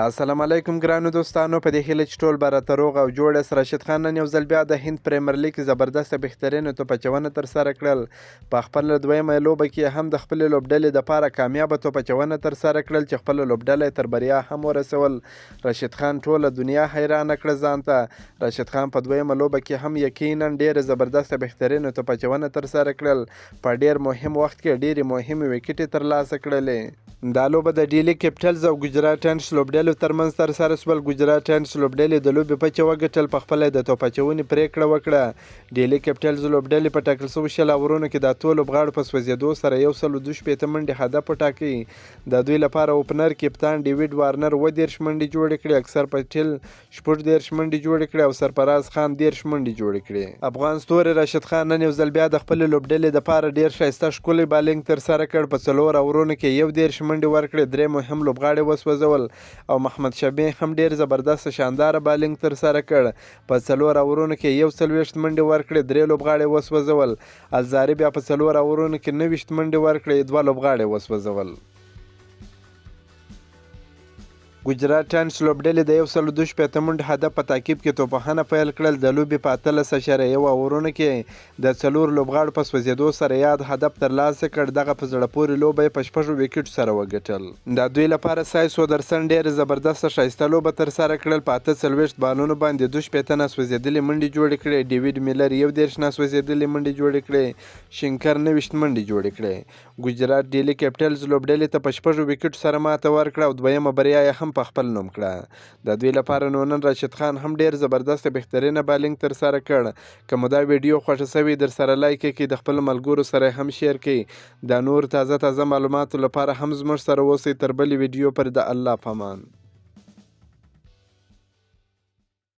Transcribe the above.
السلام علیکم ګرانو دوستانو، په دې هیله چې ټول به راته روغ او جوړ یاست. راشد خان نن یو ځل بیا د هند پریمر لیګ زبردسته بهترینه توپ اچونه ترسره کړل. په خپله دویمه لوبه کې هم د خپلې لوبډلې دپاره کامیابه توپ اچونه ترسره کړل چې خپله لوبډله یې تر بریا هم ورسول. راشد خان ټوله دنیا حیرانه کړه ځان ته. راشد خان په دویمه لوبه کې هم یقینا ډېره زبردسته بهترینه توپ اچونه ترسره کړل، په ډېر مهم وخت کې ډېرې مهمې ویکټې ترلاسه کړلې. دا لوبه د ډیلي کیپټلز او ګجرات ټاینټس لوبډلو ترمنځ ترسره شول. ګجرات ټاینټس لوبډلې د لوبې پچه وګټل، په خپله د توپ اچونې پرېکړه وکړه. ډیلي کیپټلز لوبډلې په ټاکل شوو 20 اورونو کې د اتو لوبغاړو په سوځېدو سره 162 منډې هدف وټاکي. د دوی لپاره اوپنر کپتان ډیویډ وارنر 37 منډې جوړې کړې، اکثر پټیل 36 منډې جوړې کړې او سرفراز خان 30 منډې جوړې کړې. افغان ستوري راشد خان نن یو ځل بیا د خپلې لوبډلې دپاره ډېر ښایسته ښکلی بالینګ ترسره کړ. په څلور اورونو کې 31 منډې ورکړې، درې مهم لوبغاړي وسوځول او محمد شمي هم ډېر زبردست شاندار بالینګ ترسره کړ. په څلور اورونو کې 41 منډې ورکړې، درې لوبغاړي وسوځول. الزاري بیا په څلور اورونو کې 29 منډې ورکړې، دوه لوبغاړي وسوځول. ګجرات ټاینټس لوبډلې د 162 منډو هدف په تعقیب کې توپوهنه پیل کړل. د لوبې په 18.1 اورونو کې د څلور لوبغاړو په سوځېدو سره یاد هدف ترلاسه کړ. دغه په زړه پورې لوبه یې په شپږو ویکټو سره وګټل. د دوی لپاره سای سودرسن ډېره زبردسته ښایسته لوبه ترسره کړل. په 48 بالونو باندې 62 ناسوځېدلې منډې جوړې کړې. ډیویډ میلر 31 ناسوځېدلې منډې جوړې کړې، شینکر 29 منډې جوړې کړې. ګجرات ډیلي کیپټلز لوبډلې ته په شپږو ویکټو سره ماته ورکړه او دویمه بریا یې هم په خپل نوم کړه. د دوی لپاره نو نن راشد خان هم ډېر زبردست بهترینه بالینګ ترسره کړ. که مو دا ویډیو خوښه شوې، در سره لایک کړئ، د خپلو ملګرو سره هم شیر کړئ. د نور تازه تازه معلوماتو لپاره هم زموږ سره اوسئ. تر بلې ویډیو پر د الله پامان.